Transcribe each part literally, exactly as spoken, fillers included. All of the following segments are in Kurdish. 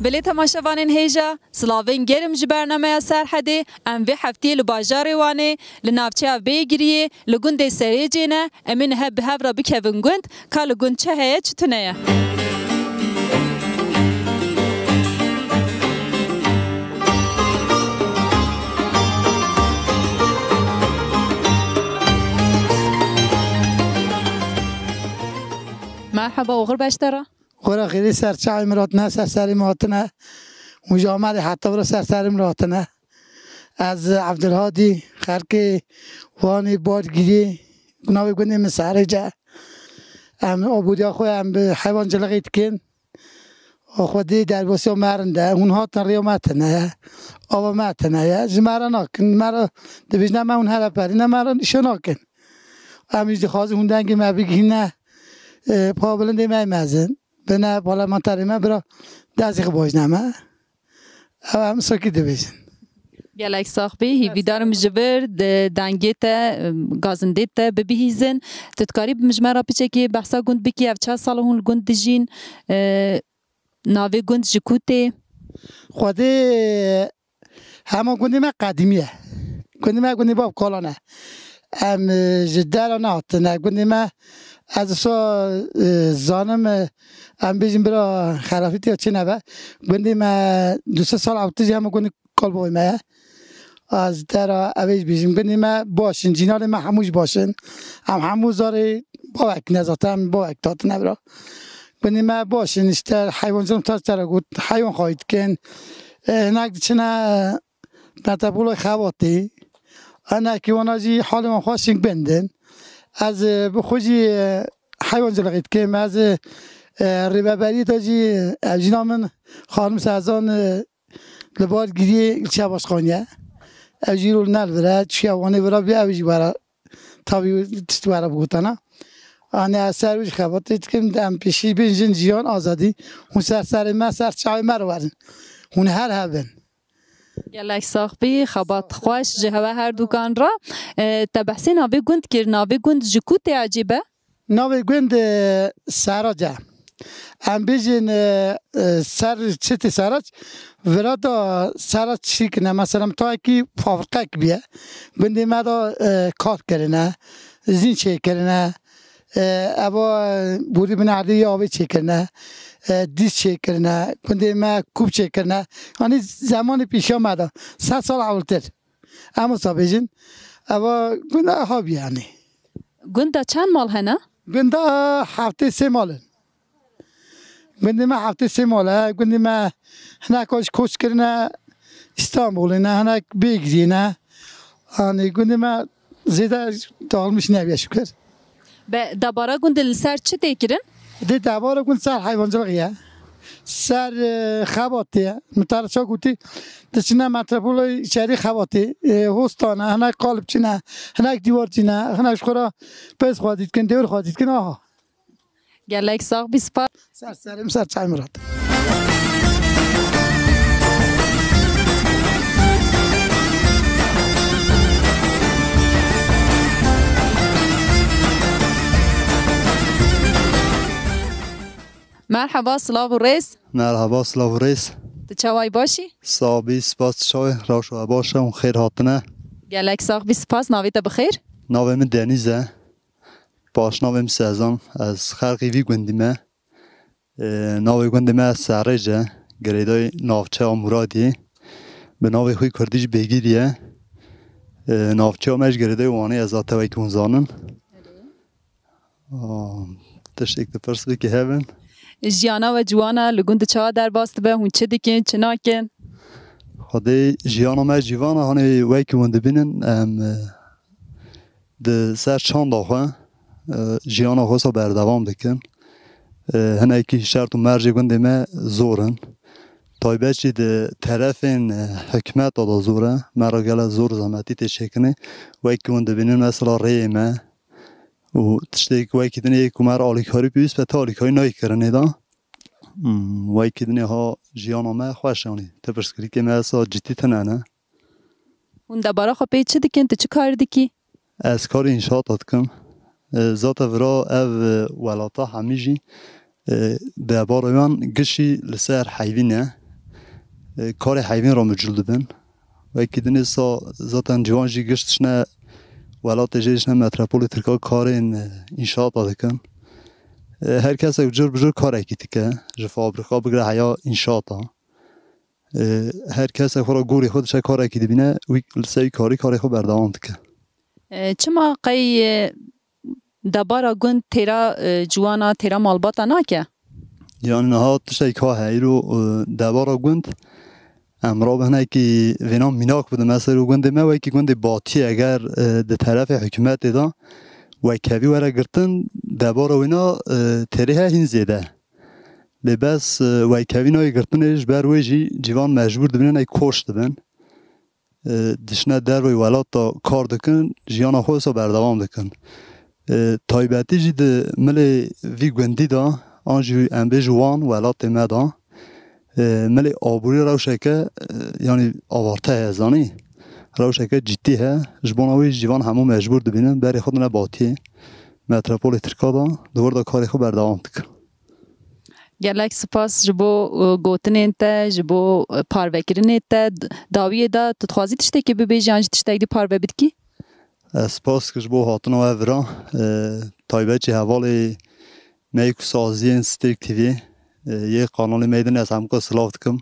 Belê temaşevanên hêja, silavên germ ji bernameya Serhedê. Em vê heftiyê li bajarê Wanê, li navçeya Bêgiriyê, li gundê Serêcê ne. Em ê niha bi hev re bikevin gund, ka li gund çi heye, çi tune ye. Merhaba, oxir beş te re. Xora xêrê ser çavê min hatine, ser serê min hatine. Hûn ji Amedê heta vira ser serê min hatine. Ez Evdilhadî, xelkê Wanê, Bargirî, navê gundê min Serêc e. Em aboriya xwe em bi heywancilixê dikin. Xwedê derbasiya me rind e. Hûn hatin rêya me tune ye. Ava me tune ye. Ji me re nakin. Me re dibêjine me hûn here perîne, me re îşe nakin. Em jî dixwazin hûn dengê me bigihîne, e, pa bilindê me mezin. Bine parlamenterê me bira destê xwe bajine me. Ew em sokî dibêjin. Gelek sax bî. Hîvîdar im ji vir di dengê te, gazindê te bibihîzin. Tu dikarî ji me re piçekî behsa gund bikî? Ev çar sal hûn li gund dijîn? E, navê gund ji ku tê? Xwedê hema gundê me qedîmî ye. Gundê me gundê Bav Kalan e. Em, e, ji dera nehatine. Gundê me, ez wisa, e, zanim, e, em bêjin bira xelafîtiya çi nebe. Gundê me du sed sal ewtijî hema gundê kalbavê me ye. Ez dera ev ê jî bêjim. Gundê me baş in, cînanê me hemû jî baş in. Em hemû zarê bavek ne zaten, em bavek hatine bira. Gundê me baş in, işte heywancilîk, te re got, heywan xwayî dikin. E, hinek diçine, e, Metropolê Xebatê. Hinekî wana jî halê wan xweş in, gund in. Ez, e, bi xwe jî, e, heywancilixê dikim. Ez, e, e, rêveberiyê de jî, e, evjîna min Xanim Sezan, e, li Bargiriyê ilçe başkanî ye. Ev jî îro li ne li vir e, çûye Wanê vira bî, ew jî were, tabî tişt were bigotana. Anî ez ser wî jî xebatê dikim, em pêşî bin jin, jiyan, azadî. Hûn ser serê me, ser çavê me re werin. Hûn her hebin. Gelek sax bî, xebat xweş ji hewe her dukan re. E, te behsê navê gund kir, navê gund ji ku tê ecêb e? Navê gund, e, Serac e. Em bêjin, e, e, ser çi tê Serac, vira da Serac çî kirine, mesela, mitayekî fabrikek bûye. Gundê me de, e, kar kirine, zîn çêkirine, e, eva, e, borî binerdê ya avê çêkirine, e, dîs çêkirine, gundê me kûp çêkirine. Yanî zemanê pêşiya me de, sed sal ewiltir. Em wisa bêjin, eva gunda ha bî yanî. Gunda çend mal hene? Gunda heftê sê mal in. Gundê me heftê sê mal e. Gundê me hinek jî koç kirine, Îstanbulê ne, hinek Bêgiriyê ne. Yanî gundê me zêde dağılmış nebûye şikir. Be, debara gundê li ser çi tê kirin? Dê debara gund ser heywancilixê ye. Ser, e, xebatê ye. Min te re ça gotî, diçine metropolê şerî xebatê. E, hostan e, hinek qalib çine, hinek dîwar çine, hinek ji xwe re pez xwedî dikin, dewir xwedî dikin, aha. Gelek sax bî, spas. Ser serê min, ser çavê min re. Merhaba, silav û rêz. Merhaba, silav û rêz. Tu çawa yî, baş î? Sax bî, spas, tu çawa yî? Rewşa we baş e û xêr hatine. Gelek sax bî, spas. Navê te bi xêr? Navê min Denîz e. Paşnavê min Sezan. Ez xelkê vî gundî me. E, navê gundê me Serêc e. Girêdayî navçeya Muradiyê. Bi navê xwe kurdî jî Bêgirî ye. E, navçeya me ji girêdayî Wanê, ez a te wekî hûn zanin. Aa, tiştek tu pirs bikî hebin. Jiyana we ciwan e, li gund çawa derbas dibe, hûn çi dikin, çi nakin? Xwedê jiyana me ciwan e, hanê wekî hûn dibînin, em, e, di ser çanda xwe, e, jiyana xwe sa berdewam dikin. E, hinekî şert û mercê gundê me zor in. Taybet jî di terefên, e, hikûmeta de zor e. Me re gele zor zehmetî tê çêkirinê. Wekî hûn dibînin mesela rêyê me û tiştek wekî dinê yê ku me re alîkarî pêwîst be, te alîkarî nayê kirinê de. Hmm, wekî dinê ha jiyana me xweş, yanî te pirsgirêkê me esa cidî tune ne. Hûn debara xwe pê çi dikin? Tu çi kar dikî? Ez karê înşaata dikim. E, zaten vira ev, e, welata hemî jî, e, debara wan gişî li ser heyvî ne. e, karê heyvên re micûl dibin. Wekî dinê sa zaten ciwan jî giş dişne welatê jê, dişne metropolê Tirka karên, e, înşaata dikin. E, her kesek cur bi cur karekî dike. Ji fabrika bigire heya înşaata. E, her kesek xwe re gorî xwe diçe karekî dibîne, wî li ser wî karî karê xwe berdewam dike. E, çima qey, e, debara gund têra, e, ciwana, têra malbata nake? Yani niha tiştek ha heyî ro, e, debara gund em rabin hinekî vêna mînak bidin. Mesela gundê me wekî gundê Batî eger, e, di terefê hikûmetê de wekhevî were girtin, debara wêna, e, têrê he hîn zêde. Lê bes, e, wekhevî nayê girtinê ji ber wê jî civan mecbûr dibin hinekî koç dibin. E, dişine derveyî welat de kar dikin, jiyana xwe wisa berdewam dikin. E, taybetî jî di milê vî gundî de, an jî em bêjin wan welatê me de, e, milê aborî rewşeke, e, yanî avarte heye, zanî. Rewşeke cidî heye. Ji bona wê jî civan hemû mecbûr dibînin berê xwe dine Batiyê, metropolê Tirka de, di wir de karê xwe berdewam dikin. Gelek spas ji bo, e, gotinên te, ji bo, e, parvekirinê te. D-, dawiyê de tu dixwazî tiştekê bibêjî yan jî tiştek dî parve bidikî? Ez spas dikim ji bo hatina we vira. E, taybet jî hevalê me yê ku saziyên Stêrk T V, e, yê kanalê me yê din ez hemûka silav dikim.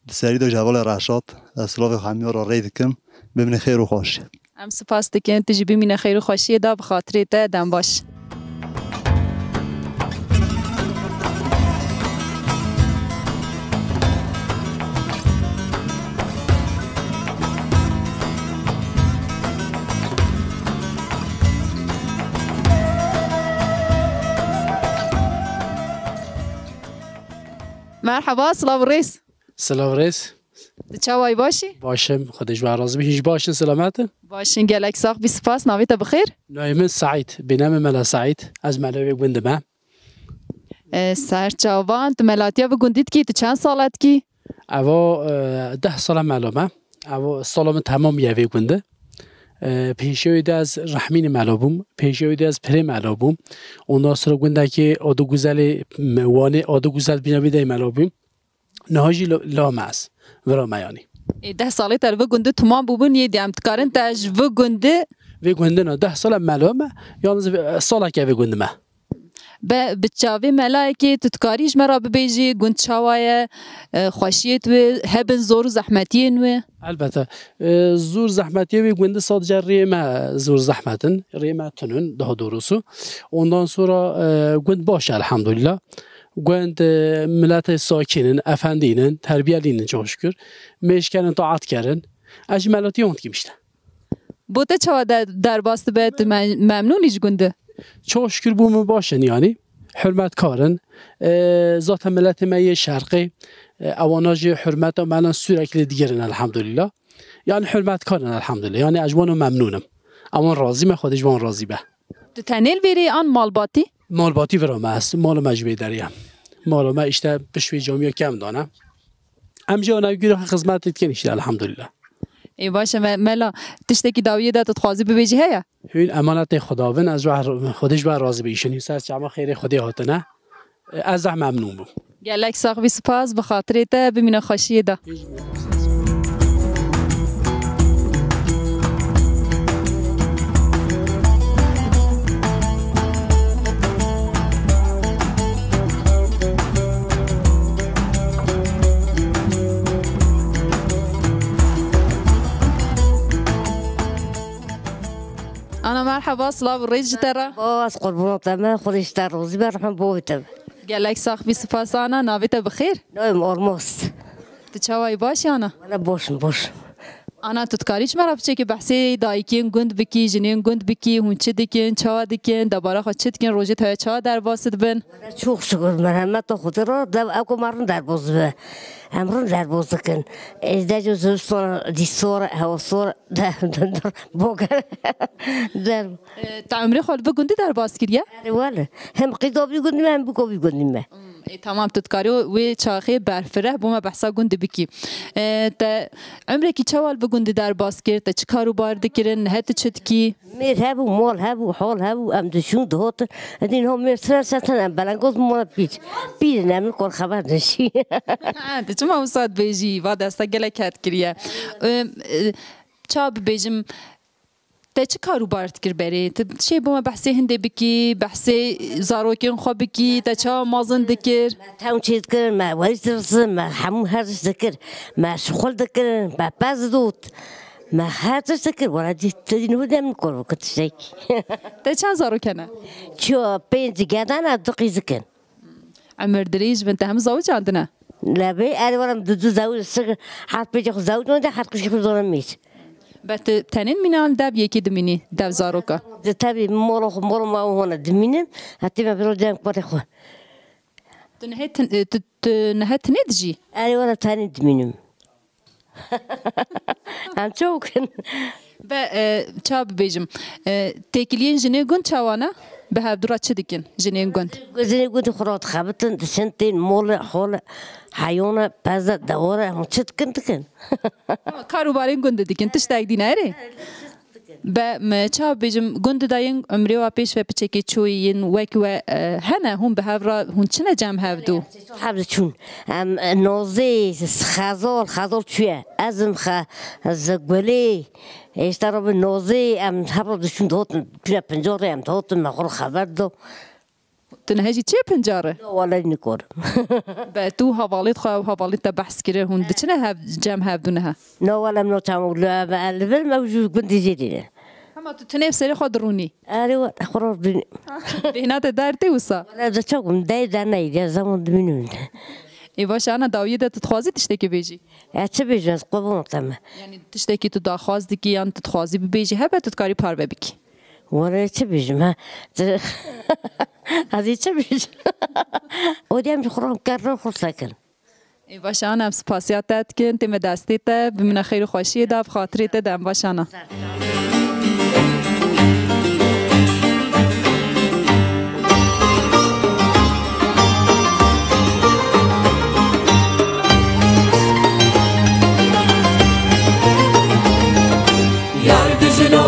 Di serî de ji hevalê Reşat, ez silavê hemiya re rê dikim. Bimîne xêr û xweşî. Em spas dikin, tu jî bimîne xêr û xweşiyê de, bi xatirê te, dem baş. Merhaba, silav û rêz. Silav rêz. Tu çawa yî, baş î? Baş im, Xwedê ji we razî be. Hîn jî baş in, selamet in? Baş in, gelek sax bî, spas. Navê te bi xêr? Navê min Seîd, bênamê Mela Seîd. Ez melewê gund im. E, ser çavan, tu melatiya vî gundî dikî, tu çend sala dikî? Eva, e, deh sala melo me. Eva sala min temam ye vê gundî. E, pêşiya wê de ez Rehmînê melo bûm. Pêşiya wê de ez Pirê melo bûm. Ondan sonra gundekî Adigûzelê, me-, Wanê Adigûzel bîna vê de melo bûm. Niha jî lo-, la me ez. Vira me yanî. Ê, deh salê te li vî gundî temam bûbûn, yê dî em dikarin te ji vî gundî. Vê gundî ne, deh sal em melo me, yalnız vê, saleke vê gundî me. Be, bi çavê melayekê tu dikarî ji me re bibêjî, gund çawa ye, e, xweşiyê wê, hebin zor û zehmetiyên wê? Elbette. E, zor zehmetiyê wê gundî sadece rê me zor zehmet in, rê me tun in, daha doğrusu. Ondan sonra, e, gund baş e, elhamdülillah. Gund, e, milletê sakîn in, efendî in, terbiyelî in, çok şükür. Mêj kerin, taat kerin. Ez jî melatî wan dikîm işte. Bo te çawa de-, derbas dibe, tu me-, memnûn î ji gundî? Çok şükür bo min baş in yanî. Hurmetkar in. E, zaten milletê me yê şerqê, e, ewana jî hurmeta me lan sürekli digirin elhamdülillah. Yani hurmetkar in elhamdülillah. Yani ez ji wan memnûn im. Ewan razî me, Xwedê ji wan razî be. Tu tenê li vêrê an malbatî? Malbatî vira me est. Mala me ji vê derê ye. Mala me işte pişt vê camiya kem dane. Em jî ona göre xizmet dikin işte elhamdülillah. Ê baş e, me-, mela, tiştekî dawiyê de tu dixwazî bibêjî heye? Hûn emanetê Xweda bin, ez ji we, Xwedê ji we razî be, îşin hûn ser çava xêrê Xwedê hatine. Ez zeh memnûn bûm. Gelek sax bî, spas, bi xatirê te, bimîne xweşiyê de. Ana merheba, silav û rêz ji te re. Ba, ez qurbana te me, Xwedê ji te razî be, rehmet bo te be. Gelek sax bî, spas ana, navê te bi xêr? Navê min Ormoz. Tu çawa yî, baş yî ana? Wele baş im, baş im. Ana, tu dikarî ji me re piçekî behsê dayikên gund bikî, jinên gund bikî, hûn çi dikin, çawa dikin, debara xwe çi dikin, rojê te çawa derbas dibin? Wele çok şükür, merhemeta Xwedê re, dev ew ku me rin derbas dibe. Em rin derbas dikin. Ê, deco zivistan, dîsar, hewasar, de, de, de, boger. Der. E, te umrê xwe li vî gundî derbas kiriye? Erê wele. Hem qîda vî gundî me, hem bûka vî gundî me. Hmm. Ê, tamam, tu dikarî wê çaxê berfireh bo me behsa gundî bikî. Ê, te umrekî çawa li bi gundî derbas kir? Te çi kar û bar dikirin? Nihe tu çi dikî? Mêr hebû, mal hebû, hol hebû, em diçûn dihotin. Edî niho mêr tine ser tine, em belengoz bûn, me pîr. Pîr in, em li kor xeber dişî. Ha, tu çima wisa dibêjî? Va desta gelek het kiriye. Ê, ê, ça bibêjim, te çi kar û bar dikir berê? Tu şê bo me behsê hindê bikî, behsê zarokên xwe bikî, te çawa mezin dikir? Me tewn çê dikir, me werî dirsin, me hemû her tişt dikir. Me şixul dikir, me pez dot. Me her tişt dikir, wala dî, tu dî niho dem nikor bikir tiştekî. Te çend zarok hene? Ço, pênc gedana, du qîzikin. Emir dirêj bin, te hemû zawicandine? Lebê, erê wala em du du zawij, sik, her pêncê xwe zawij wende, her qîzê xwe zona mêç. Be tu tenê dimînî an dev yekê dimînî, dev zaroka? Di tevî molo xwe, molo ma hona dimînim, hetê me biro dem korê xwe. Tu nihe tin-, e, tu, tu nihe tinê dijî? Erê wala tenê dimînim. Em çawa kin? Be, e, ça bibêjim, e, têkiliyên jinê gund çawa ne? Bi hevdu re çi dikin jinên gund? Jinê gund xwe re dixebitin, diçin tên mole, hole, heyone, peze, dewore, hûn çi dikin, dikin. Ha, kar û barên gundê dikin, tiştek dî ne erê? Be, me ça bêjim, gundê de yên umrê wa pêş ve piçekê çoyî yên wek we, e, hene, hûn bi hev re, hûn çine cem hevdu? Hev diçûn. Em, e, nozê, xezol, xezol çûye. Ez im xe-, ez gulê. Êşte re bi nozê, em hev re diçûn dihotin, pîre pinca re em dihotin, me xwe re xeber do. Tu nihe jî çê pinca re? No, wele nikorim. Be, tu hevalêt xwe û hevalêt te behs kire, hûn diçine hev, cem hevdu niha? No, wele em no çam û li, em, li vir me û ji gundî jê dîne. Hema tu tinê bi serê xwe dirûnî? Erê, we, xwe re dîne. Bêhna te der tê wisa? Wele de çok, dey de ney, de zaman dimînim. Ê baş, ana dawiyê de tu dixwazî tiştekî bêjî? Ya çi bêjim, ez qurban te me. Yani tiştekî tu daxwaz dikî yan tu dixwazî bibêjî, hebe tu dikarî parve bikî? Were çi bêjim, ha? Ez ê çi bêjim? O dem ji xwe re kerre xwe sekin. Ê baş, ana em spasiya te dikin, tê me destê te, bimine xeyr û xweşiyê de, bi xatirê te de em baş, ana. Yar dijino,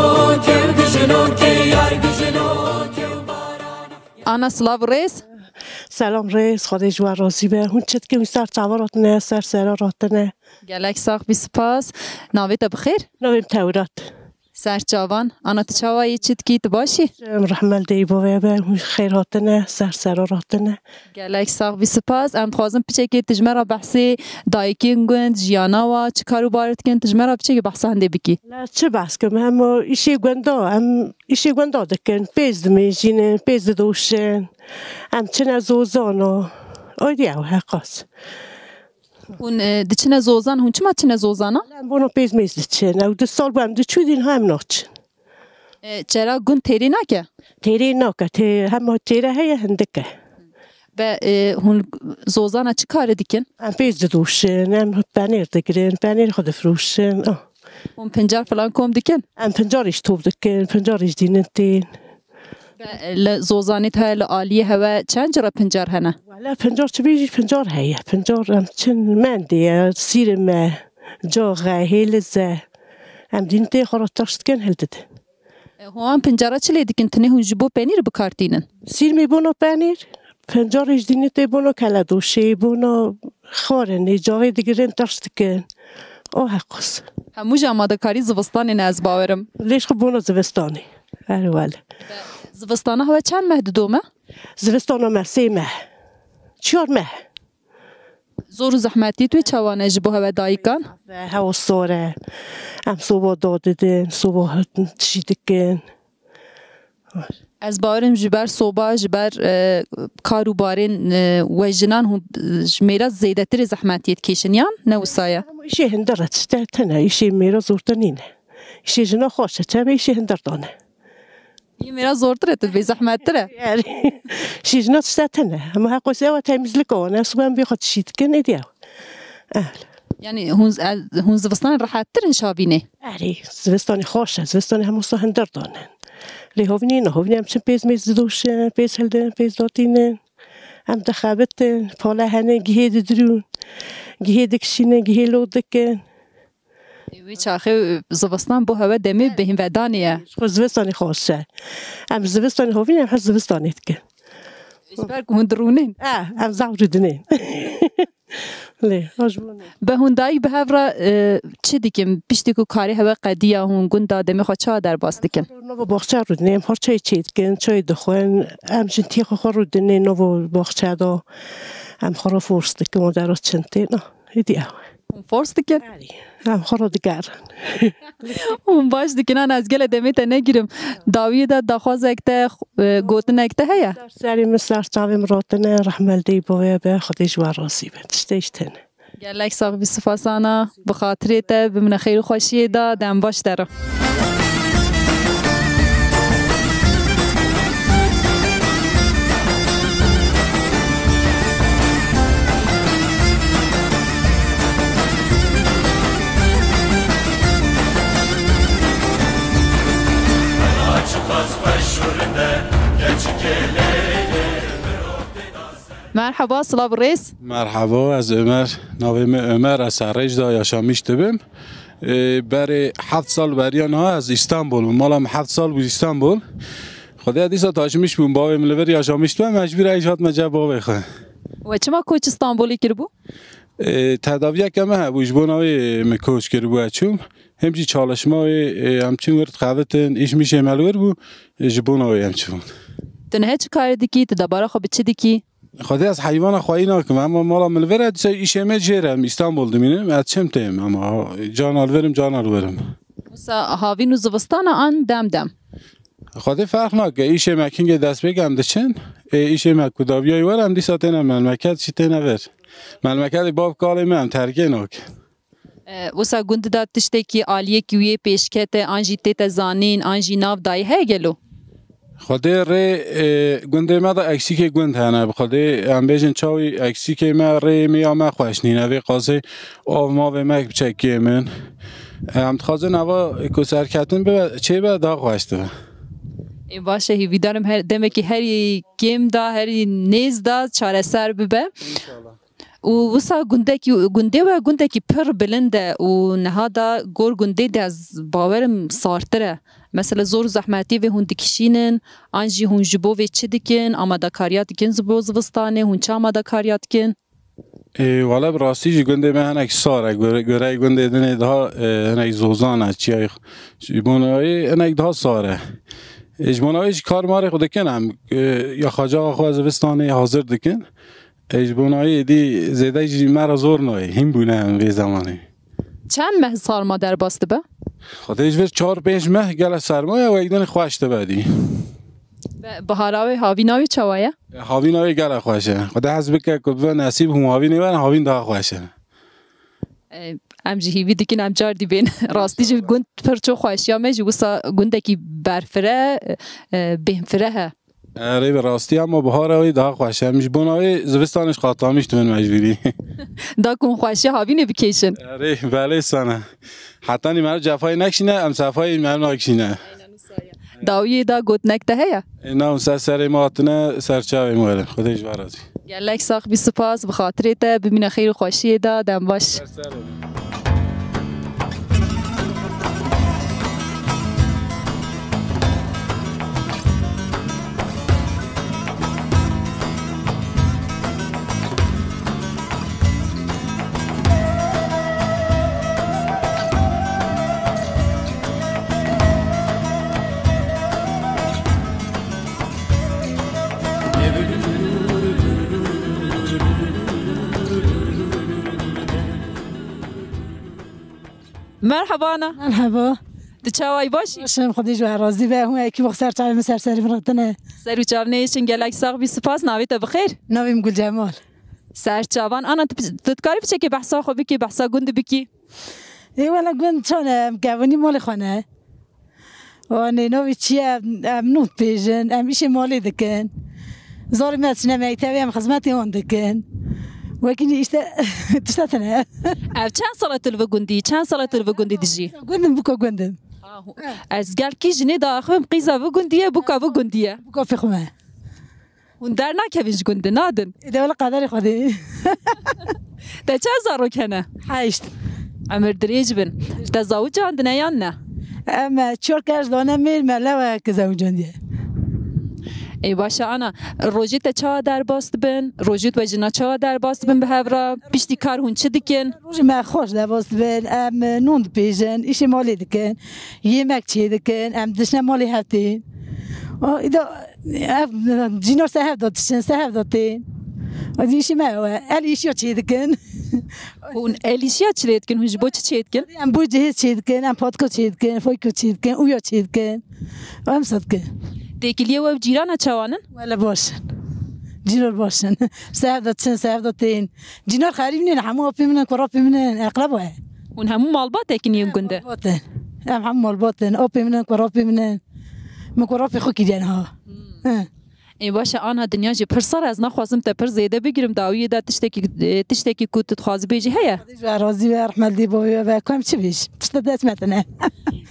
kew dijino, kê yar dijino, kew barana. Ana, silav û rêz. Selam rêz, Xwedê ji we razî be. Hûn çi dikin, wî ser çavan hatine, ser sera hatine? Gelek sax bî, spas. Navê te bi xêr? Navê min Tewrat. Ser çavan. Ana, tu çawa yî, çi dikî, tu baş î? Em rehmel dey bavê be, hûn xêr hatine, ser sera hatine. Gelek sax bî, spas. Em dixwazin piçekê tu ji me re behsê dayikên gund, jiyana wa, çi kar û bar dikin, tu ji me re piçekê behsa hindê bikî. La çi behs kim, em o îşê gunda, em îşê gunda dikin, pêz dimêjînin, pêz didoşin. Em çine zozana. Oy diye ew heqas. Hûn, e, diçine zozan, hûn çima çine zozana? Em bona pêz mêz diçin. Ew du sal bû em diçû, dîn ha em naçin. E, çera gund têrê nake? Têrê nake, tê-, hema têre heye, hindik e. Be, e, hûn zozana çi karê dikin? Em pêz didoşin, em penêr digirin, penêr xwe difroşin. Ah. Hûn pincar filan kom dikin? Em pincarî ji top dikin, pincarî ji dînin tên. Be, li zozanê te, li aliyê hewe çend cire pincar hene? Wele pincar çi bêjî, pincar heye. Pincar em çin mendê ye, sîrê me, caxe, hêlize. Em dîn tê xwe re taş dikin, hildidin. E, hûn an pincara çi lê dikin? Tinê hûn ji bo penîr bi kar tînin? Sîrmê bono penîr, pincarê ji dînê tê bono keledoşê, bono xwarinê, caxê digirin taş dikin. O heqos. Hemû ji amadekarî zivistanê ne, ez bawerim. Lê ji xwe bono zivistanê. Her wele. Zivistana hewe çend meh didome? Zivistana me sê meh. Çar meh. Zor û zehmetiyê tu çawa ne ji bo hewe dayikan? Hewa sor e. Em soba dadidin, soba tişî dikin. Ez bawerim ji ber soba, ji ber, e, kar û barên, e, we jinan hûn, e, ji mêra zêdetirê zehmetiyê dikêşin yan ne wisa ye? Ama îşê hindir e, tişte tune, îşê mêra zortir nîne. Îşê jina xweş e, çavê îşê hindir dane. Yê mêra zortir e, tu dibê zehmettir e. Yani, îşê jina tişte tune. Ama heqos ew e temizlik o, ne siben bê xwe tişî dikin, êdî ew. Ehl. Yani hûn, hûn zivistan rehettir in şavînê? Erê, zivistanê xweş e, zivistanê hemû sa hindir dane. Lê hovînê ne, hovînê em çin pêz mêz didoşin, pêz hildin, pêz datînin. Em dixebitin, pale hene gihê didirûn, gihê dikişînin, gihê lod dikin. Ê, wê çaxê, e, zivistan bo hewe demê bêhnvedanê ye. Ji xwe zivistanê xweş e. Em zivistanê hovîn, em her zivistanê dikin. Ji ber ku hûn dirûnên. E, em zaf rûdinên. Lê, ha ji bo ne. Bi hundayî bi hev re, e, çi dikin? Piştî ku karê hewe qediya hûn gunda demê xwe çawa derbas dikin? Nava baxçe rûdinê, em har çayê çê dikin, çayê dixwin. Em jin tiyê xwe xwe rûdinê, nava baxçe de. Em xwe re fors dikin, wan dera çin tê, na. Hêdî ew. Hûn fors dikin? Erê, em xwe re digerin. Hûn baş dikin, ana ez gele demê te negirim. Dawiyê de daxwazek te, e, gotinek te heye? Ser serê min, ser çavê min ratine, rehme li dê bavê be, Xwedê ji we razî be. Tiştê ji tene. Gelek sax bî, spas ana. Bi xatirê te, bimine xêr û xweşiyê de, dem baş te re. Merhaba, silav û rêz. Merhaba, ez Ömer. Navê min Ömer, ez Serêj de yaşamîş dibim. Ê, berê heft sal beriya niha ez Îstanbul bûm. Mala min heft sal bû Îstanbul. Xwedê dîsa taşimîş bûm. Bavê min li vir yaşamîş dibe. Mecbûr ê jî hatime cem bavê xwe. We çima koç Îstanbulê kiribû? Ê, tedaviyeke me hebû. Ji bona wê min koç kiribû, ez çûm. Hem jî çalışma wê, ê, em çûn wir dixebitin, îş mişê me li wir bû, ê, ji bona wê em çûn. Tu niha çi karê dikî? Tu debara xwe bi çi dikî? Xwedê ez heywana xweyî nakim, ema mala min li vir e, dîsa îşê me jêr e, em Îstanbul dimînim, ez çim têm, ema cana li vir im, cana li wir im. Wisa havîn û zivistana an dem dem? Xwedê ferq nake, îşê me kingê dest pê ke em diçin, ê, îşê me ku daviyayî were, em dîsa têne memleket jî têne vir. Memleketê bav kalê me, em terkê nakin. E, wisa gund de tiştekî aliyekî wî yê pêşkete, an jî tête zanîn, an jî nav dayî heye gelo? Xwedê rê, e, gundê me de eksîkê gund hene. Bi Xwedê em bêjin çawî eksîkê me rê mêya me xweş nîne. Vê qasê av mavê me biçe kêm in. Em dixwazin eva ku serketin bibe, çêbe daha xweş dibe. Ê, baş e, hêvîdarim her, demekî herî kêm da, herî nêz da çareser bibe. Û wisa gundekî, gundê we gundekî pir bilind e û niha da gor gundê de ez bawerim sartir e. Mesela zor û zehmetî vê hûn dikişînin, an jî hûn ji bo vê çi dikin, amadekariya dikin ji bo zivistanê, hûn çi amadekariya dikin? Ê, wele bi rastî jî gundê me hinek sar e, gore-, goreyê gundê dinê daha, e, hinek zozan e, çiyayê xwe. Ji bona wê hinek daha sar e. Ê, ji bona wê jî kar marê xwe dikin em, e, ya xacaxa xwe zivistanê hazir dikin. Ê, ji bona wê êdî zêde jî me re zor nayê. Hîn bûne em vê zemanê. Çend meh sarma derbas dibe? Xwedê ji vir çar pênc meh gele serma ye, wek din xweş dibe dî. Be-, bihara wê, havîna wê çawa ye? Havîna wê gele xweş e. Xwedê hez bike ku bibe nesîb hûn havînê werin, havîn daha xweş e. E, em jî hîvî dikin em car dî bên. Rastî jî gund pir çok xweşiya me jî wisa gundekî berfireh, e, bêhnfireh e. Erê, bi rastî, ema bihara wê daha xweş e. Em ji bona wê zivistanê jî qatlamîş dibin mecbûrî. Da ku hûn xweşiya havînê bikêşin. Erê, belê sene. Hetanî me cefayê nekişîne, em sefayê me nakişîne. Dawiyê da gotinek te heye? Ê, na hûn ser serê me hatine, ser çavê me werin. Xwedê ji we razî. Gelek sax bî, spas, bi xatirê te, bimîne xêr û xweşiyê de, dem baş. Merhaba ana. Merhaba. Tu çawayî, baş î? Baş im, Xwedê ji we razî be. Hûn ekî bo ser çavê min, ser serê min re tine. Ser û çav nêşin, gelek sax bî, spas. Navê te bi xêr? Navê min Gulcemal. Ser çavan. Ana, tu, tu dikarî piçekê behsa xwe bikî, behsa gundî bikî? Ê wele gund çawa ne, em kevnî malê xwe ne. Û nê navê çi ye, em nût bêjin, em îşê malê dikin. Zarê me diçine mektebê, em xizmetê wan dikin. Wekî nî îşte tişta tine. Ev çend sala tu li vi gundî, çend sala tu li vi gundî dijî? Gundim, buka gundim. Ah, hu-, ez gel kî jinê diaxivim, qîza vi gundî ye, buka vi gundî ye. Buka fixme. Hûn dernakevin ji gundê, nadin? Ê de wele qederê Xwedê. Te çend zarok hene? Heşt. Emir dirêj bin. Te zawic andine yan ne? Em, e, çar kes dane mêr, me lewe ke zewicandî ye. Ê, baş e, ana, rojê te çawa derbas dibin? Rojê we jina çawa derbas dibin bi hev re? Piştî kar hûn çi dikin? Rojê me xweş derbas dibin. Em, e, non dipêjin, îşê malê dikin, yemek çê dikin, em dişine malê hev tên. O, îda, ev, cînar se hev de dişin, se hev de tên. O, îşê me ew e. El îşiya çê dikin. Hûn el îşiya çi lê dikin? Hûn ji bo çi çê dikin? Em bo cihêz çê dikin, em patiko çê dikin, foyko çê dikin, uya çê dikin. Em se dikin. Têkiliyê we û cîrana çawan in? Wele baş in. Cîrar baş in. Se hev de çin, se hev de tên. Cînar xerîb nîn, hemû apê min in, kurapê min in, eqreba ye. Hûn hemû malbat e ki nîn gund e? Malbat in. Em hemû malbat in. Apê min in, kurapê min in. Min kurapê xwe kiriye niha. He. Ê, baş e, ana dinya jî pir sar, ez naxwazim te pir zêde bigirim, dawiyê de tiştekî, e, tiştekî ku tu dixwazî bêjî heye? Xwedê ji we razî be, rehmet lê bavê we be, ku em çi bêjin? Tişt dest me tine.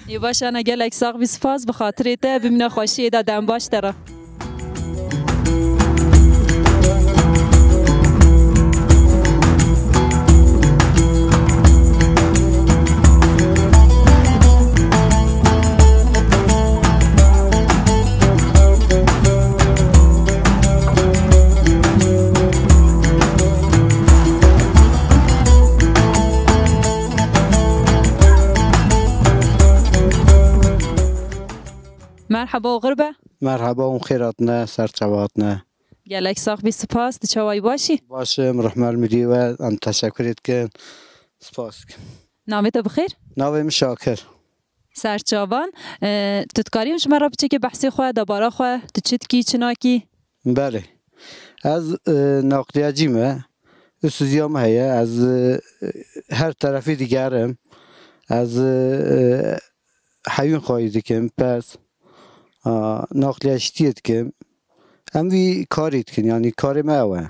Ê, baş e, ana gelek sax bî, spas bi xatirê te, bimîne xweşiyê de, dem baş te re. Merhaba, oxir be. Merhaba, hûn xêr hatine, ser çava hatine. Gelek sax bî, spas. Tu çawa yî, baş î? Baş im, rehmet mirî we, em teşekkürê dikin. Spas dikim. Navê te bi xêr? Navê min Şakir. Ser çavan. E, tu dikarî ji me re biçekê behsê xwe, debara xwe, tu çi dikî, çi nakî? Belê. Ez, e, naqliyecî me. Usûziya me heye. Ez, e, her terefî digerim. Ez, e, heyûn xwayî dikim, pez, a, naqliyeştiyê dikim. Em vî karî dikin, yanî karê me ew e.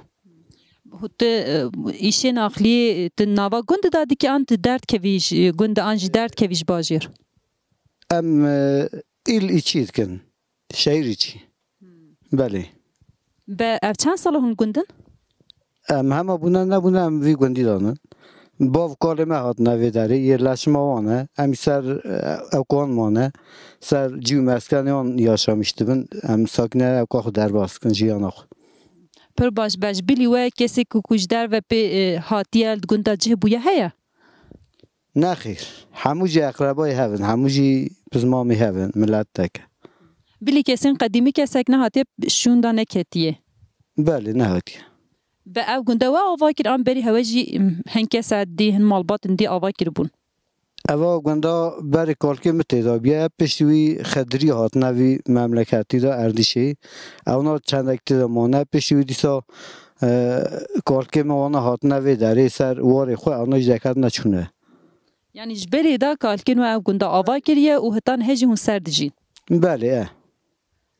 Tu, e, îşê naqliyê, tu nava gund de dikî an tu derdkevî ji gund an jî derdkevî ji bajêr? Em, e, îl îçî dikin, şehîr îçî. Belê. Be, ev çend sal e hûn gund in? Em hema bûne nebûne, em vî gundî de ne. Bav kalê me hatine vê derê, yê leşima wan e. Em ser, e, ewkan mane. Ser cî û meskenê wan yaşamîş dibin. Em sakine ewka xwe derbas dikin, jiyana xwe. Pir baş, be ji bilî we kesê ku, ku ji derve pê, e, hatiye li gunda cih bûye heye? Nexêr. Hemû jî eqrebayê hev in, hemû jî pizmamê hev in, miletek e. Bilî kesên qedîmî kesek nehatiye şûnda neketiye? Belê, nehatiye. Be ev gunda we ava kir an berî hewe jî, m, hin kesa dî, hin malbatin dî ava kiribûn? Eva gunda berê kalkê min tê de bûye, piştî wî xedirî hatine vî memleketî de, Erdîşê. Ewna çendek tê de mane, piştî wî dîsa, e, kalkê min wana hatine vê derê ser warê xwe, ewna jî deketine çûne. Yanî ji berê de kalkên we ev gunda ava kiriye û hitan he jî hûn ser dijîn? Belê, e.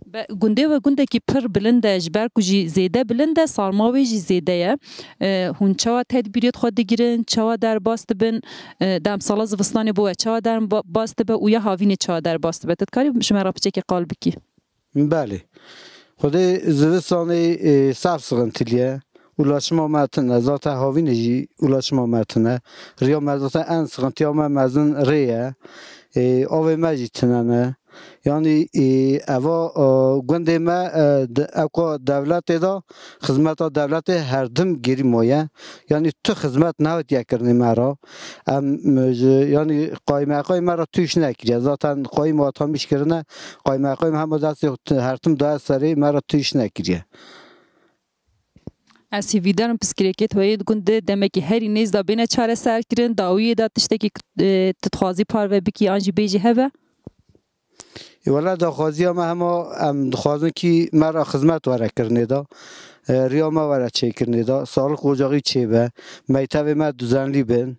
Be, gundê we gundekî pir bilind e, ji ber ku jî zêde bilind e, sarma wê jî zêde ye. E, hûn çawa tedbîrêt xwe digirin, çawa derbas dibin? E, demsala zivistanê bo we çawa derbas dibe û ya havînê çawa derbas dibe? Tu dikarî ji me re piçekê qal bikî? Belê. Xwedê zivistanê, e, saf sixintiliye. Ulaşma me tune. Zaten havînê jî ulaşma me tune. Riya me zaten en sixintiya me mezin rê ye. E, avê me jî tune ne. Yanî, e, eva, e, gundê me, e, de, ewka dewletê de, xizmeta dewletê herdim gerî maye. Yanî tu xizmet nehatiye kirinê me re. Em, e, ji, yanî qaymeqayê me re tu iş nekiriye. Zaten qayîm û atam iş kirine, qaymeqayê me hema destê xwe tu-, her tim daye serê me re tu iş nekiriye. Ez hîvîdar im piskirêkê we yê di gundê demekî herî nêz de bêne çareserkirin, dawiyê de tiştekî, e, tu dixwazî parve bikî an jî bêjî hebe? Ê, wele daxwaziya me hema em dixwazin kî me re xizmet were kirinê de, e, riya me were çêkirinê de, sağlık ocağı çêbe, mektevê me düzenlî bin,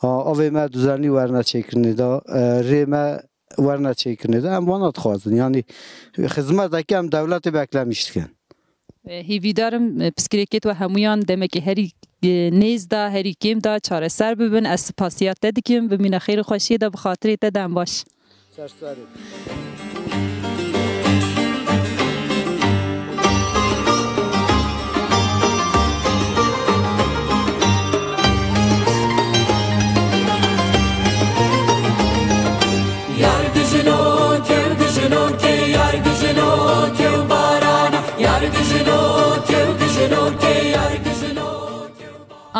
a, avê me düzenlî werine çêkirinê de, e, rê me werine çêkirinê de. Em vana dixwazin. Yanî xizmetekî em dewletê beklemîş dikin. E, hîvîdar im, e, piskirêkê we hemûyan demekê herî, e, nêz de, herî kêm de çareser bibin. Ez spasiya te dikim. Bimîne xêr û xweşiyê de, bi xatirê te dem baş. Ser serê.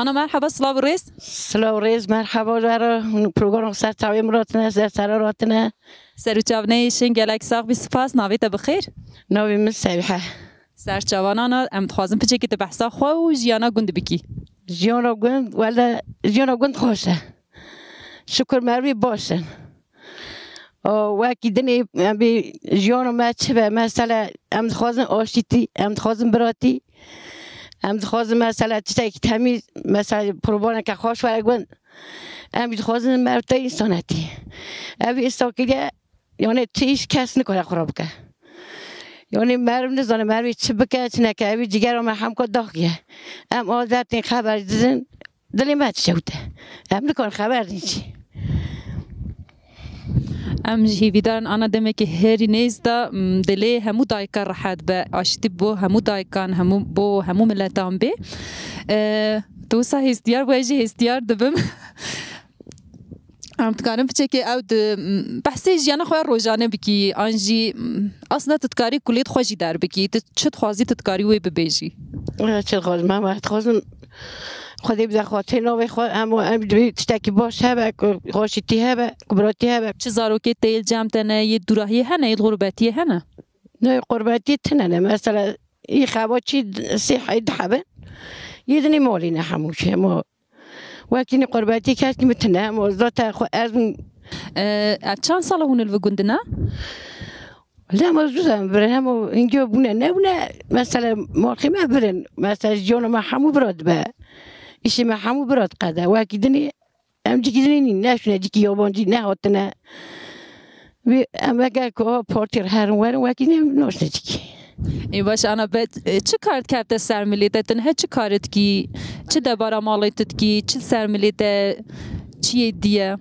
Ana merheba, silav û rêz. Silav û rêz, merheba, were, program ser çavê min ratine, ser sera ratine. Ser û çavneyê şin, gelek sax bî, spas, navê te bi xêr? Navê min Sevhe. Ser çavan ana, em dixwazin piçekî tu behsa xwe û jiyana gund bikî. Jiyana gund, wele, jiyana gund xweş e. Şukur merivî baş in. O, wekî dinê, em bê jiyana me çi be? Mesela, em dixwazin aştîtî, em dixwazin biratî, em dixwazin, mesela, tiştekî temîz, mesela, qurbaneke xweş were gund. Em jî dixwazin merivteyî însanetî. Ev îsa kiriye, yani, çi îş kes nikare xwe re bike. Yani, meriv nizane merivê çi bike, çi neke, ev cigera me hemka daxiye. Em azetên xeber didin, dilê me dişewite. Em nikarin xeber din jî. Em ji hêvîdarin ana demekî herî nêz de, m, dilê hemû dayika rehet be, aştî bo hemû dayikan, hemû, bo hemû miletan bê. E, tu wisa hêstiyar bû, ez jî hêstiyar dibim. Em dikarin piçekê ew di, m, behsê jiyana xwe ya rojane bikî, an jî, m, aslında tu dikarî kulêt xwe jî derbikî. Tu çi dixwazî, tu dikarî wê bibêjî? Ez çi dixwazim, em dixwazin Xwedê bide xatirê navê xwe, em, em divê tiştekî baş hebe, ku xweşîtî hebe, ku biratî hebe. Çi zarokê tê yê cem te ne, yê dûrahiyê hene, yê qurbetiyê hene? Ne, qurbetî tine ne. Mesela, î xeba çî sê hey di hebe. Yê dinê malî ne hemû şey, hema wekî ne qurbetî keşkî min tine, hema zaten xwe ez Ee, ev çend sala hûn li vi gund ne? Lê hema zû em birin, hema hingê bûne, nebûne, mesela, malxê me birin. Mesela, jiyana me hemû bira dibe. Îşê me hemû bira diqede. Wekî dinê, em cîkî dinê nîn, neşûne cîkî yabancî, nehatine. Wê em eger ku partî re herin werin, wekî dinê naşûne cîkî. Ê baş, ana be, e, çi kar dikevte ser milê te? Tu niha çi kar dikî? Çi debara malê tu dikî? Çi ser milê te? Çi yê diye?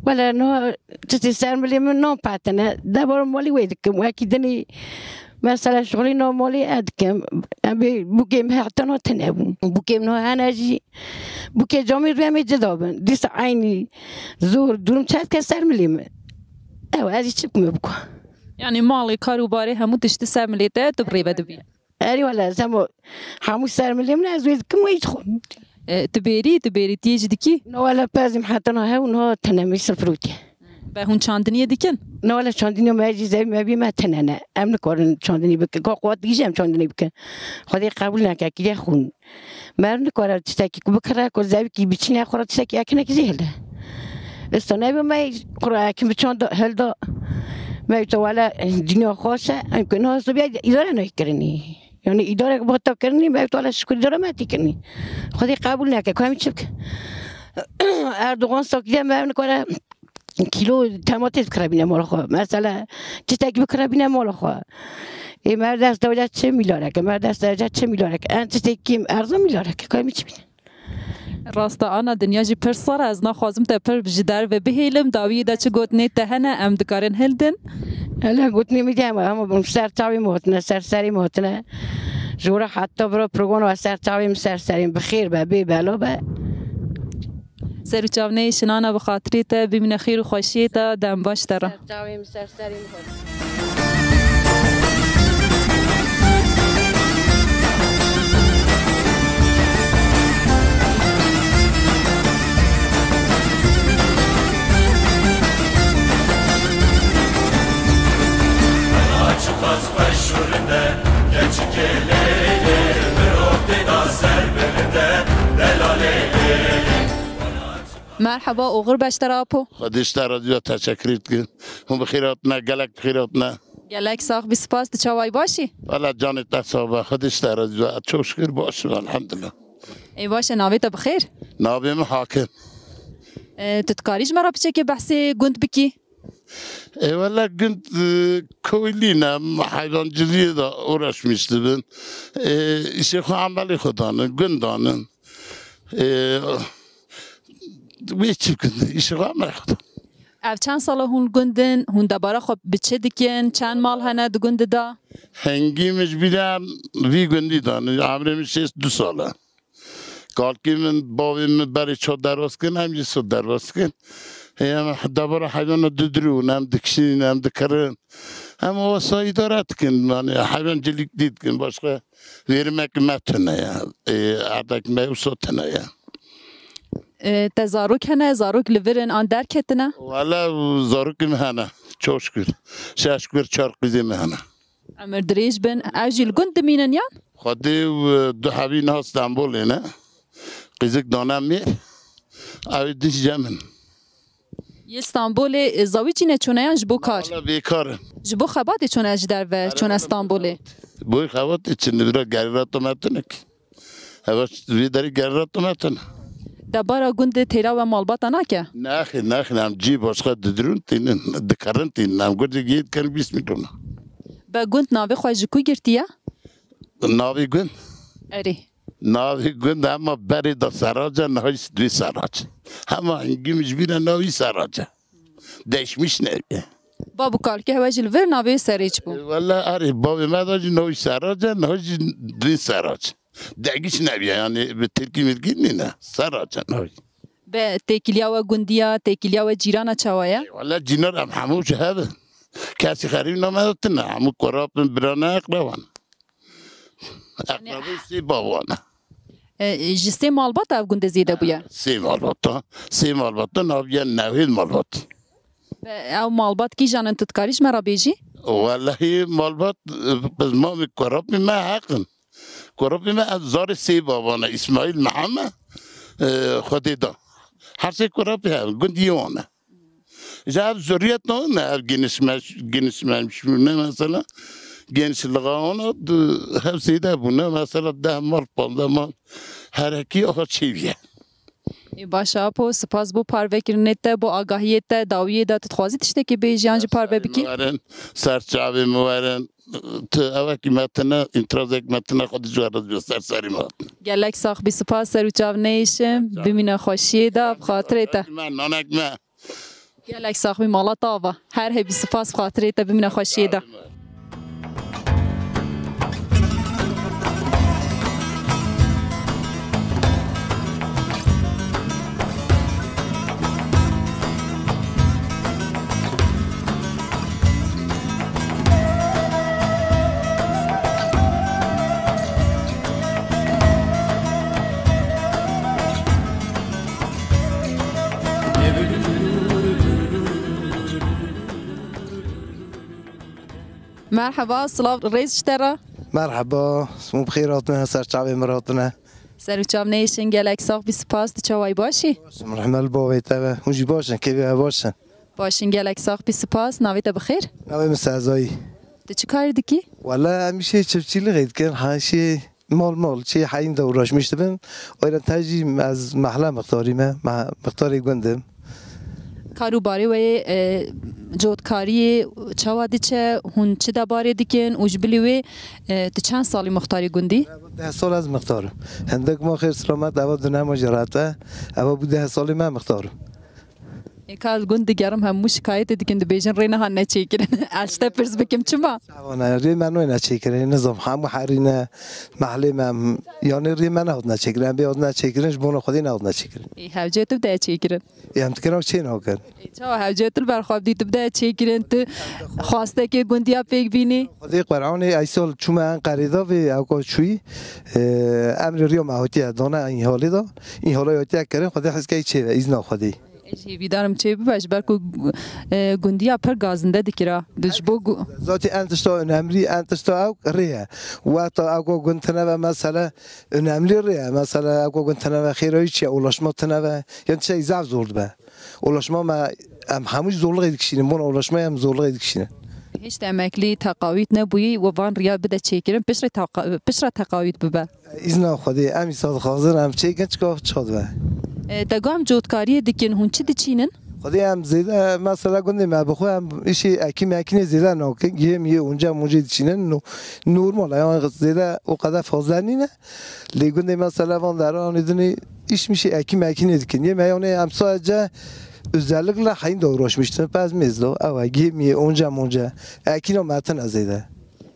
Wele no, tiştê ser milê min nan petine. Debara malî wê dikim. Wekî dinî, mesela, şixulî nan malî e dikim. Em bê bûkê min heta no tine bûn. Bûkê min hene jî. Bûkê camî rûyê me cida bin. Dîsa eynî zor durum çet ke ser milê min. Ew, ez jî çi bikime biko. Yani malê, kar û barê hemû tiştî ser milê te, tu bi rê ve dibî. Erê wele, ez hemû, hemû ser milê min, ez wê dikim, wê dixwim. E, tu bêrî, tu bêrîtiyê jî dikî? No wele, pezim heta no hew, no tene me sifir û tê. Be hûn çandiniyê dikin? No wele, çandiniyê me jî zevî me bî me tene ne. Em nikarin çandinî bikin. Ka quwat digî jî em çandinî bikin. Xwedê qebûl neke, kiriye xûn. Meriv nikare tiştekî ku bikire, ku zevîkî biçîne, xwe re tiştekî ekinekî jî hilde. Esta nebe me xwe re ekin biçan da, hilda. Me wî to wele dinya xweş e, em ku niha sobiya îdare nayê kirinî. Yani îdare ku bata kirinî, me wî to wele şikir îdare me tî kirinî. Xwedê qebûl neke, ku em çi bikin? Erdogan sakiye meriv nikare kîlo tematê bikirabîne mala xwe. Mesela, tiştekî bikirabîne mala xwe. Ê meriv dest dewiya çi mîlarek e, meriv dest dewiya çi mîlarek e. En tiştekî erzan mîlarek e, ka em çi bîne? Rast e, ana dinya jî pir sar e, ez naxwazim te pir ji derve bihêlim, dawiyê de çi gotinê te hene, em dikarin hildin. Hele gotinê min de hema, hema bûn ser çavê min hatine, ser serê min hatine. Ji wira heta vira program ser çavê min, ser serê min, bi xêr be, bê bela be. Ser û çavneyê şinana bi xatirê te, bimîne xêr û xweşiyê te, dem baş te re. Ser çavê min, ser serê min. Çiqas xweş û rind e, keçikê lê lê, mirov tê da ser bi rind e, delalê lê lê. Merheba, oxir beş te re apo. Xwedê ji te re diya teşekkür dikin. Hûn bi xêr hatine, gelek bi xêr hatine. Gelek sax bî, spas, tu çawayî, baş î? Wele canê te sax be, Xwedê ji te re diya. Çok şükür baş im, elhamdulillah. Ê baş e, navê te bi xêr? Navê min Hakim. E, tu dikarî ji me re piçekê behsê gund bikî? E, wele gund, e, köylüyüm, hayvancılığı da uğraşmış dibin. E, îşê xwe, emelê xwe danin, gund danin. E, wê çi bikin, îşê xwe, emelê xwe danin. Ev çend sala hûn gund in? Hûn debara xwe bi çi dikin? Çend mal hene di gundê de? Hingî min ji bîra vî gundî danin, emrê min şêst du sal e. Kalkê min, bavê min berê çar derbas kirin, em jî sed derbas kirin. Hê em debara heywana didirûn, em dikişînin, em dikirin. Em wesa îdare dikin, yani heywancılık dikin, başka verimekî me tune ye. Ê, erdek me wisa tune ye. E, te zarok hene, zarok li vir in an derketine? Wele zarokê min hene. Çok şükür. Şeş şükür çar qîzê min hene. Emir dirêj bin. Ew jî li gund dimînin yan? Xwedê û du hebî niha Stenbolê ne. Qîzik dane mêr. Ew ê din jî cem in. Yê Stenbolê, e, zawî çîne çûne yan ji bo kar? Wele bêkar in. Ji bo xebatê çûne ji derve, çûne Stenbolê? Bo xebatê çin, li vira gerî re tome tune ki. Heva vê derê gerî re tome tune. Debara gundê têra we malbata nake? Nexê, nexê, em cî başqa didirûn tînin, dikerin tînin. Em gundê gihê dikerin bîst milyona. Be gund navê xwe ji ku girtiye? Navê gund? Erê. Navê gund hema berê de Serac e, niha jî dibê Serac. Hema hingî min ji bîr e navî Serac e. Değişmiş ne? Bab û kalkê hewe jî li vir navê Serêç bû. E, wele erê, bavê me de jî navî Serac e, niha jî dibê Serac. Değişmiş nebiye, yani bi tirkî mirkî nîne. Serac e navî. Be têkiliya we gundiya, têkiliya we cîrana çawa ye? E, wele cînar em hemû ji hev in. Kesî xerîb name de tune, hemû kurap in, birane eqreban. Eqrebê sê bavan e. E, ji sê malbat ev gundê zêde bûye? Sê malbata. Sê malbata naviye newêd malbat. Be, ew malbat kîjan in, tu dikarî ji me re bêjî? Wellehî malbat, e, bi mamê kurapî me heq in. Kurapî me ev zarê sê bavan e. Îsmaîl Mihemed, e, Xwedê da. Her sê kurapî hev, gundî wan e. Ji ev zuriyet ne, ne ev genişlemiş, genişlemiş ne mesela. Genişliğe ona du, hepsi de bu ne mesela deh mal, panzdeh mal. Herekî aha çêviye. Ê, baş e, Apo, spas bo parvekirinê te, bo agahiyê te, dawiyê de tu dixwazî tiştekî bêjî yan jî parve bikî? Werin, ser çavê min werin. Tu evekî me tine, îtirazek me tine, xwe di ji we re dibe ser serî me. Gelek sax bî, spas, ser û çav neyêşim, bimîne xweşiyê de, bi xatirê te. Me, nanek me. Gelek sax bî, mala te ava. Her hebî, spas, bi xatirê te, bimîne xweşiyê de. Merheba, silav, rêz ji te re. Merheba, hûn bi xêr hatine, ser çavê min hatine. Ser û çav neyêşin, gelek sax bî, spas, tu çawayî, baş î? Baş im, rehme li bavê te be. Hûn jî baş in, kêfê we baş in? Baş in, gelek sax bî, spas. Navê te bi xêr? Navê min Sezayî. Tu çi karî dikî? Wele em îşê çiftçîlixê dikin, ha, îşê mal mal, çi heyîn de uğraşmış dibin. Oyra te jî ez mehle mixtarî me, me-, mixtarê gund im. Kar û barê we yê, e, cotkariyê çawa diçe, hûn çi debarê dikin û ji bilî wê, e, tu çend salî mixtarî gundî? Deh sal ez mixtar im. Hindik ma xêr selamet, eva dune ma jî rahat e. Eva bû deh salî me mixtar im. Ê, ka li gund digerim, hemû şikayetê dikin, dibêjin rê nehatine çêkirin. Ez ji te pirs bikim, çima? Çawa ne? Rê me nayne çêkirin, nizam, hemû herî ne, mehlê me, yanî rê me nehatine çêkirin, em bê hatine çêkirin, ji bona Xwedê nehatine çêkirin. Ê, hewce tu bide çêkirin. Ê, em dikin ew çê nakin. Ê, çawa hewce tu li ber xwe bidî, tu bide çêkirin, tu xwastekê gundiya pêk bînî? Xwedê Qur'anê, ey sal çûme Enqerê da vê ewka çûyî, e, emrê riya me hatiye dane, îhalê da, îhala hatiye kirin, Xwedê hizkeyî çê ve, îzna Xwedê. Ez hêvîdar im çê bibe, ji ber ku, e, gundiya pir gazinde dikira. Ji bo gu- Zatî en tişta önemli, en tişta ew rê ye. Wexta ew ku gund tine ve mesele önemli rê ye. Mesele ew ku gund tine ve xêra wî çi ye, ulaşma tine ve. Yan tiştekî zaf zor dibe. Ulaşma me, em hemû jî zorluğê dikişînin. Bona ulaşma em zorluğê dikişînin. Hiç de emeklî teqawît nebûyî, we van riya bide çêkirin, piştre teqa-, piştre teqawît bibe. Îzna Xwedê, em îsa dixwazin, em çêkin çika çiqa dibe. E, te got em cotkariyê dikin, hûn çi diçînin? Xwedê em zêde, mesela gundê me bi xwe em îşê ekî mekînê zêde nakin. Yêm yê onca moncê diçînin, no-, normal e, yani zêde o qede fazla nîne. Lê gundê mesela van deranê dinê îş mişê ekî mekînê dikin. Yê me yani em sadece özellikle heyîn de uğraşmıştım. Pez mêzlo, ew e, yêm yê onca monca. Ekîna me tine zêde.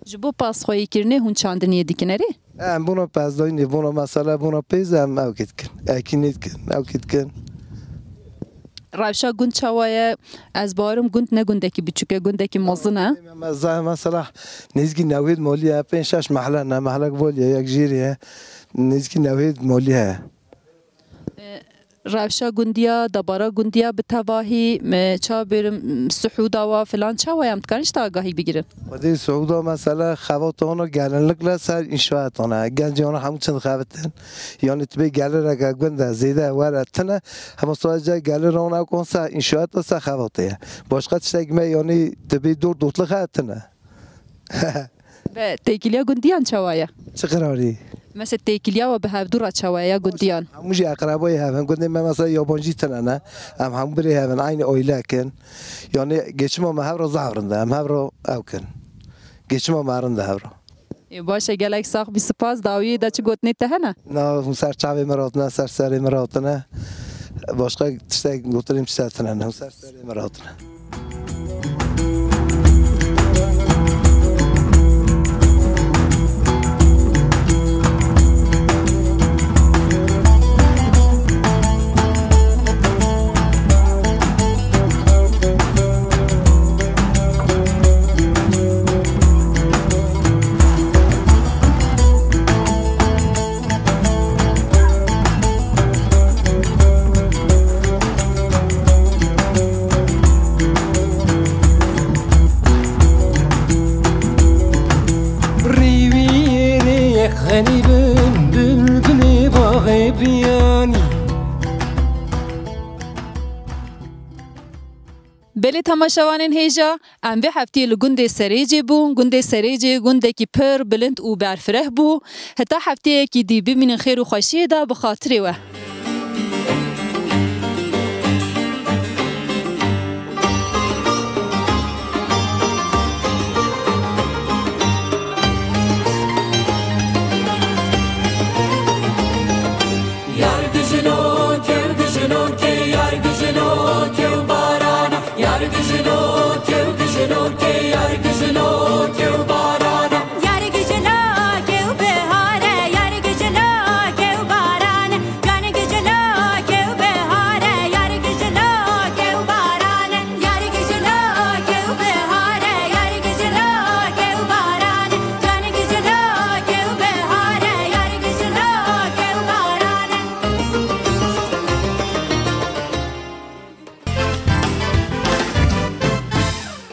Ji bo pasxweyîkirinê hûn çandiniyê dikin, erê? Em bona pezdayînê, bona mesela, bona pêz em ew kê dikin. Ekî nê dikin, ew kê dikin. Rewşa gund çawa ye? Ez bawerim gund ne gundekî biçûk e, gundekî mezin e. Em, em, ez, mesela nêzîkî newêd molî ye, pênc şeş mehle ne, mehlek volî ye, yek jêrî ye. Nêzîkî newêd molî heye. E, rewşa gundiya, debara gundiya bi tevahî, me, ça bêrim, sihûda wa filan, çawa ye, em dikarin ji te agahî bigirin? Xwedê sihûda mesela xebatana gelinlikle ser înşaatana. Gencê wana hemû çi dixebitin. Yanî tu bê gelireke gund e, zêde were tune, hema sadece gelir wana kon ser înşaat û ser xebatê ye. Başqa tiştek me, yanî tu bê dor dotlixe tune. Be, têkiliya gundiyan çawa ye? Çi qirarî? Mesela têkiliya we bi hevdû re çawa ye ya gundiyan? Hemû jî eqrebayê hev in. Gundê me mesela yabancî tune ne. Em hemû birê hev in, eynî aîlek in. Yanî geçima me hev re zehf rind e. Em hev re ew kin. Geçima me rind e hev re. Ê, baş e, gelek sax bî, spas. Dawiyê de çi gotinê te hene? Na, hûn ser çavê min ratine, ser serê min ratine. Başqa tiştek gotinê min tiştek tune ne. Hûn ser serê min ratine. Rîwî êrê yek xenî bin, bilbilê baxê biyanî. Belê temaşevanên hêja, em vê heftiyê li gundê Serêcê bûn. Gundê Serêcê gundekî pir bilind û berfireh bû. Heta heftiyekî dî bimînin xêr û xweşiyê de, bi xatirê we.